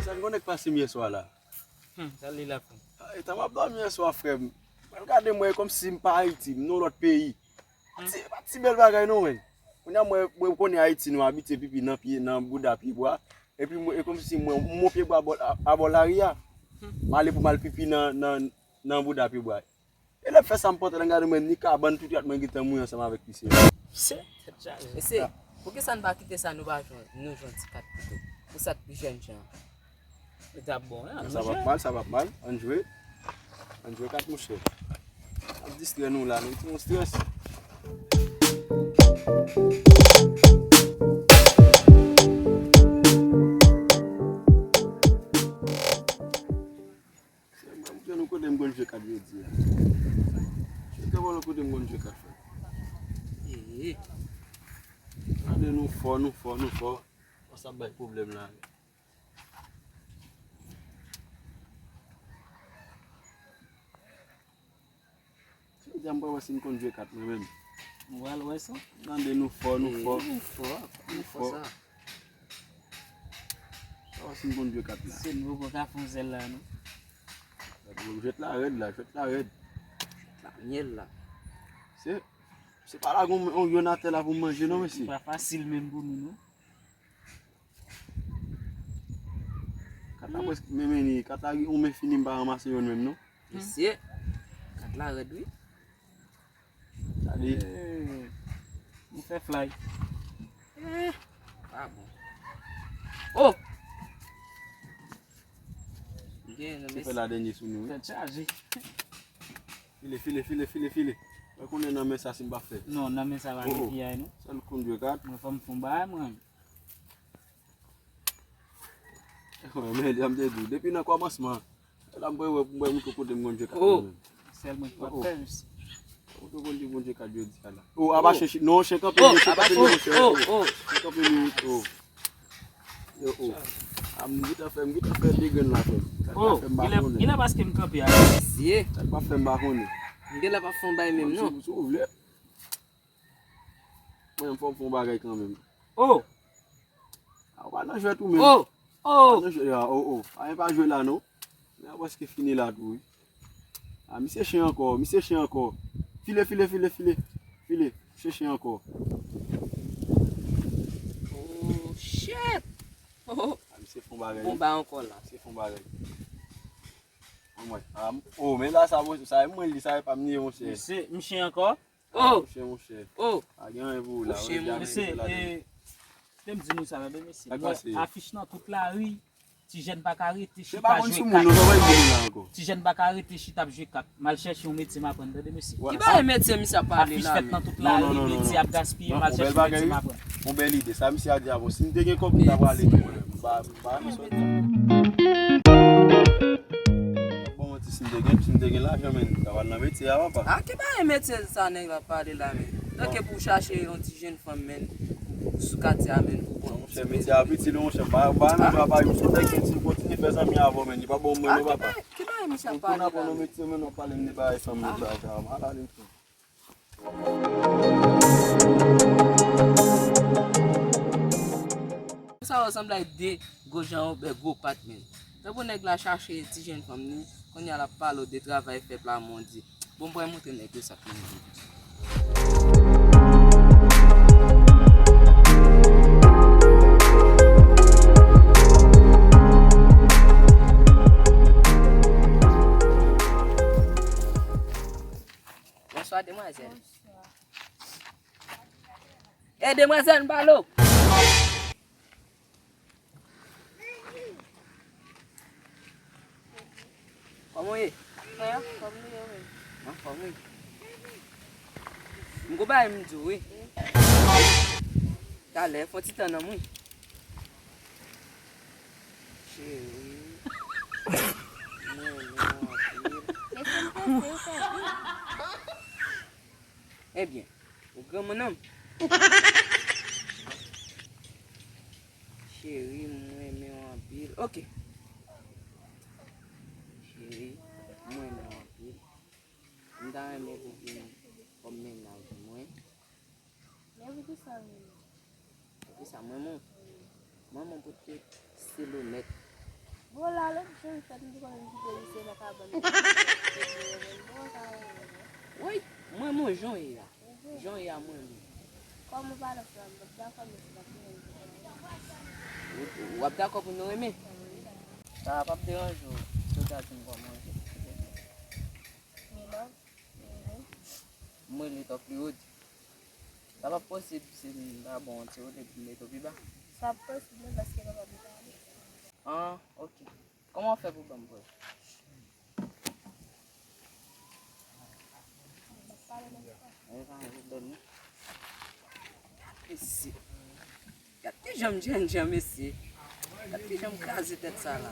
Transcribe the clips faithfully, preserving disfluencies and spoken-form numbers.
Sa n konnen k pase m yè swa la. Hmm, sa li la fè. Ah, etan m ap dòmi yè swa, frè m, mwen gade mwen e kòmsi m pa Ayiti, m nan lòt peyi. Pa ti, pa ti bèl bagay non, men. Kounye a mwen, mwen konnen Ayiti, nou abitye pipi nan pye, nan bouda pyebwa. Epi mwen, e kòmsi mwen, m on pyebwa abò, abò lari a. M ale pou m al pipi nan, nan, nan bouda pyebwa. E lè m fè sa, m pantalon gade mwen, ni kabann, tout yat mwen gentan mouye ansanm avèk pise. Pise, tèt chaje. Mesye, poukisa n pa kite sa, nou pa jwenn, nou jwenn ti kat pito? Pou sa k pi jèn jan. Li t ap bon, wi, an nou jwe. Sa p ap mal, sa p ap mal. Ann jwe. Ann jwe kat, monchè. Ap distrè nou la, nou ti yon strès. Se mwen, m jwenn yon kote m konn jwe kat jodi a. Jwe kat, yon kote m konn jwe kat, frè. Ee. Gade nou fò, nou fò, nou fò. Sa ap bay pwoblèm la. Jodi a m pral wè si m konn jwe kat mwen menm. M pral wè sa. Tande nou fò, nou fò. Ee, nou fò, nou fò sa. Pral wè si m konn jwe kat la. Se nou poko ka fè yon zèl la, non. Jwèt la rèd la, jwèt la rèd. Jwèt la myèl la. Se, se pa la gon yon yonn atè la pou m manje non, mesye. Pa fasil menm pou nou, non. Kat la prèske, men, men, kat la gen yon men fini, m pa ranmase yonn menm, non. Mesye, kat la rèd, wi. Gade. Ee, nou fè fly. Ee, pa bon. Oh! Gen, se fè la dènye sou nou, wi. Tèt chaje. File, file, file, file, file. Mwen konnen nan men sa si m pa fè. Non, nan men sa pa gen piyay, non. Sèl konn jwe kat. Mwen fò m fè yon bagay, mwen. Men li a m te di w, depi nan kòmansman, la m wè, wè, wè, mwen kote m konn jwe kat mwen menm. Sèl mwen ki p ap fè, mesye. Kote w konn di konn jwe kat jodi a la? Oh, aba chen, non, chen kanpe, chen kanpe, non, chen. Oh, oh. Chen kanpe, non, oh. Yo, oh. A m gentan fè, m gentan fè de grenn la, frè m. Sa k pa fè m pa konnen. Kilè paske m kanpe a? Mesye. Sa k pa fè m pa konnen. M genlè p ap fè yon bagay menm, non. Si, si w vle. Mwen, m fò m fè yon bagay kanmenm. Oh! A, w pa nan jwèt ou menm. Oh! Oh! Pa nan jwèt, a, oh, oh. A, men pa jwe la, non. Men a prèske fini la tou, wi. A, misye chen ankò, misye chen ankò. File, file, file, file. File, misye chen ankò. Oh, shit! Oh! A, misye fè yon bagay, wi. Bon, ba ankò la. Misye fè yon bagay. Anmwey. A, oh, men la, sa, sa, mwen, li, sa, e pa m li ye, monchè. Misye, misye ankò? Oh! Monchè, monchè. Oh! Pa gen anyen pou ou la. Mesye, e, te m di nou sa, tande, mesye. Sa k pase? Afich nan tout lari, ti jèn pa ka rete chita ap jwe kat. Ti jèn pa ka rete chita ap jwe kat. M al chèche yon metye m aprann, tande, mesye. Ki bagay metye misye ap pale la, men? Afich fèt nan tout lari, metye ap gaspiye, m al chèche yon metye m aprann. Yon bèl ide. Sa misye a di a bon. Si m te gen kòb, m ta prale tou, mwen menm. M pa, m pa renmen sòt la. Bon, mwen di, si m te gen, si m te gen lajan, men, m ta pral nan metye a, papa. A, ki bagay metye sa nèg la ap pale la, men? Tanke pou w chache yon ti jèn fanm, men, sou katye a, men, pou w konn yon ti... Monchè, metye a piti, non, monchè. M pa, m pa renmen travay, m se yon nèg ki kontinye fè zanmi avè w, men, li pa bon mwen, non, papa. Ki bagay misye ap pale la, men? Pou n aprann yon metye, men, w ap pale m de bagay fanm, sa, sa, m al ale, frè. Sa yo sanble ak de gwo jan oubyen gwo pat, men. Tankou nèg la chache ti jèn fanm ni, kounye a l ap pale w de travay fè pla, mon Dye. Bon, m pral montre nèg yo sa k manje. Bonswa, demwazèl. Bonswa. Ey, demwazèl, m pale w. Kòman w ye? Frè, anfòm nou ye, wi. Anfòm, wi. M gon bagay m di w, wi. Talè, fè yon ti tan nan m, wi. Cheri. M renmen w anpil. Mesye, m panse w fè. Ebyen, ou granmoun an m. Cheri, m renmen w anpil. Ok. Cheri, m renmen w anpil. M ta renmen pou vin kòm mennaj mwen. Men poukisa w renmen m? Poukisa m renmen w? Mwen, mwen pote se lonèt. Bon, la, lòt jou, m fèt, m te konnen m kite misye nan kabann. Bon, sa renmen. Woy, mwen, mwen, jan w ye a. Jan w ye a, mwen, mwen. Kòm ou pa nan flanm, m p ap dakò, mesye, pa t gen anyen. Ou, ou ap dakò pou nou renmen? Sa p ap deranje w si w ta di m kòman w ye. Mwen, lè w t ap pli wo, sa p ap posib si m ta ba w yon ti wote pou m mete w pi ba. Sa ap posib, wi, paske papa m pale. Ah, ok. Kòman w fè pou ban m prèv? Mwen pa gen pwoblèm, non. Mesye. Gad kijan m djendjen, mesye. Gad kijan m kraze tèt sa la.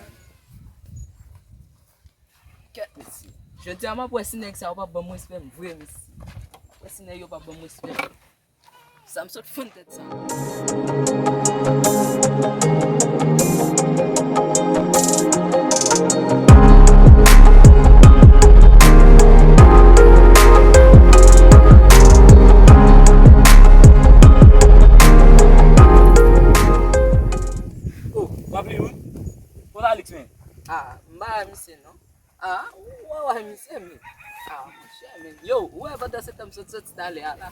Kèt, mesye. Jodi a, m ap wè si nèg sa yo p ap ban m respè m vre, mesye. M ap wè si nèg yo p ap ban m respè m. Sa m sot fann tèt sa. Oh, w ap li wi? Kot Alix, men? Ah, m pa wè misye non. Ah, ou wè, wè misye, men. Ah, monchè, men. Yo, ou wè pandan se tan m sot soti talè a la.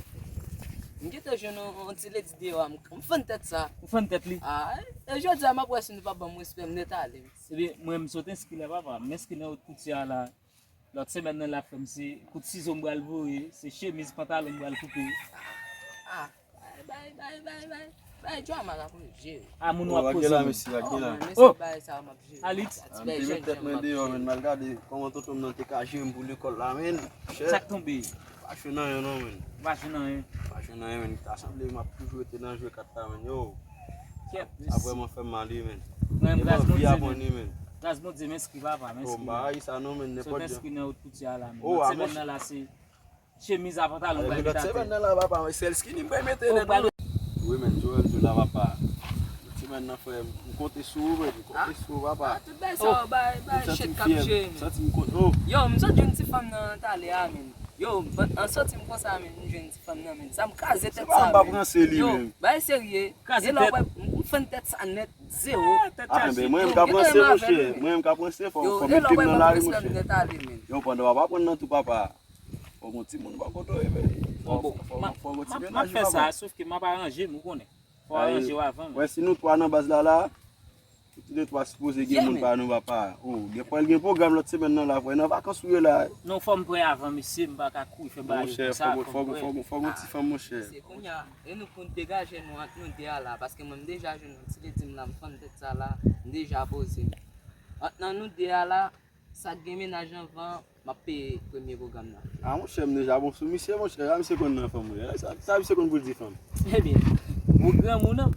M gentan jwenn yon, yon ti ledi deyò a, m, m fann tèt sa. Ou fann tèt li? Ah, e jodi a m ap wè si nou pa ban m respè m nèt ale, mesye. Ebyen, mwen m sot enskri la, papa. M enskri nan wout koutye a la. Lòt semèn nan l ap fè m se kout sizo m pral voye, se chemiz, pantalon m pral koupe. Ah, bay, bay, bay, bay, bay. Bay drama la pou nou jere. Ah, moun w ap poze la, men. Mesye, la, mesye, oh, bay sa m ap jere. Alix. Ah, m te met tèt mwen deyò, men, m al gade kòman tonton m nan te ka jere m pou lekòl la, men. Sa k tonbe? Pa jwenn anyen non, men. Pa jwenn anyen. Pa jwenn anyen, men. Ta sanble m ap toujou rete nan jwe kat la, men. Yo. Kèt, sa vrèman fè m mal, wi, men. Mwen, gras Bondye, men. Gras Bondye, m enskri, papa, m enskri. Oh, m pa rayi sa non, men, nenpòt jan. M enskri nan wout koutye a la, men. Oh, lòt semèn nan la, se chemiz a pantalon, m pral mete atè. Lòt semèn nan la, papa, sèl skinny m pral mete nèt. Wi, men, Joel, Joel la, papa. Lòt semèn nan, frè, m konte sou ou, men, m konte sou ou, papa. Ah, tout bagay sa yo, bay, bay chèk k ap jere, men. Santi m kont, oh. Yo, m sot jwenn ti fanm nan talè a, men. Yo, an santi m konsa, men, m jwenn ti fanm nan, men. Sa m kraze tèt sa, men. Se pa m p ap ranse li, men. Yo, bay serye. Kraze tèt. E lè w wè, m fann tèt sa nèt, zewo. Ah, ben, mwen, m k ap ranse, monchè. Mwen, m k ap ranse, fò, fò mete m nan lari, monchè. Yo, pandan w ap aprann nan tou, papa. Fò gon timoun bò kote w, men. Fò, fò, fò gon ti mennaj, papa. M ap fè sa, sòf ke m ap aranje m, ou konnen. Fò aranje w avan, men. Wè, si nou twa nan baz la, la, nou toulètwa sipoze gen moun pa nou, papa. Oh, gen pral gen pwogram lòt semèn nan la, frè. Nan vakans ou ye la. Non, fò m prè avan, mesye, m pa ka kouri fè bagay yo konsa, fò m prè. Monchè, fò, fò, fò gon ti fanm, monchè. Se kounye a, e nou pou n degaje nou ant nou de a la, paske mwen m deja jwenn yon ti ledi m la, m fann tèt sa la, m deja poze m. Ant nan nou de a la, sa k gen mennaj anvan, m ap peye premye pwogram nan. Ah, monchè, m deja bon sou misye, monchè. Sa misye konn nan fanm, wi. Sa, sa misye konn pou l di fanm. Ebyen, ou granmoun, non?